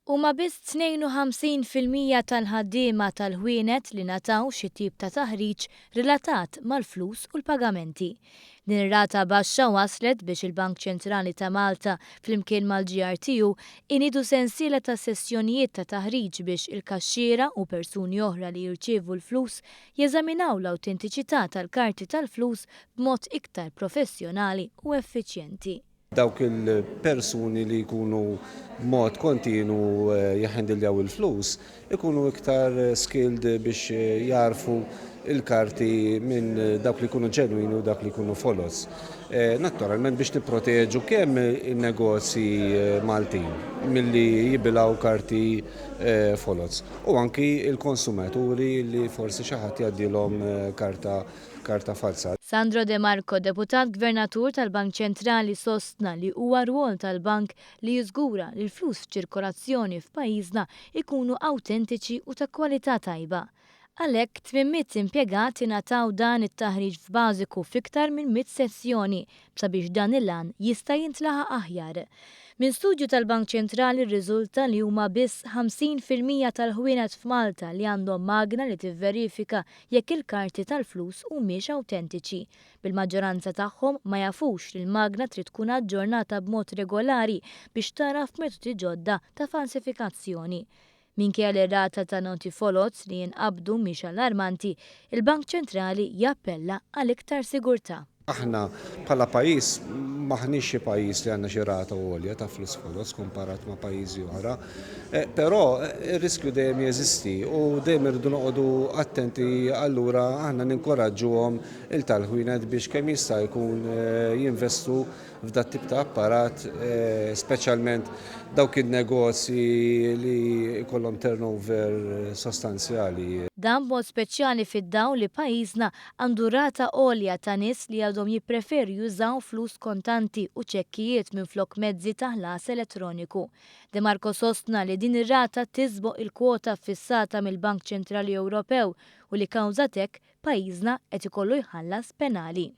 Huma biss 52% tal-ħaddiema tal-ħwienet li ngħataw xi tip ta' taħriġ relatat mal-flus u l-pagamenti. Din ir-rata baxxa waslet biex il-Bank Ċentrali ta' Malta flimkien mal-GRTU iniedu sensiela ta' sessjonijiet ta' taħriġ biex il-kaxxiera u persuni oħra li jirċievu l-flus jeżaminaw l-awtentiċità tal-karti tal-flus b'mod iktar professjonali u effiċjenti. Dawk il-persuni li jkunu b'mod kontinu jihhandiljaw il-flus ikunu iktar skilled biex jagħrfu l-karti minn dawk li jkunu ġenwini u dawk li jkunu foloz. Naturalment biex nipproteġu kemm in-negozji Maltin milli jibilgħu karti foloz u anki l-konsumaturi li forsi xi ħadd jgħaddilhom karta karta falza. Sandro De Marco, Deputat Gvernatur tal-Bank Ċentrali sostna li huwa rwol tal-Bank li jiżgura li l-flus f'ċirkolazzjoni f'pajjiżna jkunu awtentiċi u ta' kwalità tajba. Għalhekk, 800 impjegat ingħataw dan it-taħriġ f'bażiku f'iktar minn 100 sessjoni sabiex dan il-għan jista' jintlaħaq aħjar. Minn studju tal-Bank Ċentrali rriżulta li huma biss 50% tal-ħwienet f'Malta li għandhom magna li tivverifika jekk il-karti tal-flus humiex awtentiċi, bil-maġġoranza tagħhom ma jafux li l-magna trid tkun aġġornata b'mod regolari biex tagħraf metodi ġodda ta' falsifikazzjoni. Minkejja li r-rata ta' noti foloz li jinqabdu mhix allarmanti, il-Bank Ċentrali jappella għal iktar sigurtà. Aħna bħala pajjiż m'aħniex xi pajjiż li għandna xi rata għolja ta' flus foloz komparat ma' pajjiżi oħra. Però ir-riskju dejjem jeżisti u dejjem irridu noqogħdu attenti allura aħna ninkoraġġuhom il tal-ħwienet biex kemm jista' jkun jinvestu f'dat tip ta' apparat, speċjalment dawk in-negozji li jkollhom turnover sostanzjali. Dan b'mod speċjali fid-dawl li pajjiżna għandu rata għolja ta' nies li għadhom jippreferu jużaw flus kontanti u ċekkijiet minflok mezzi ta' ħlas elettroniku. De Marco sostna li din ir-rata tisboq il-kwota ffissata mill-Bank Ċentrali Ewropew u li kawża t'hekk pajjiżna qed ikollu jħallas penali.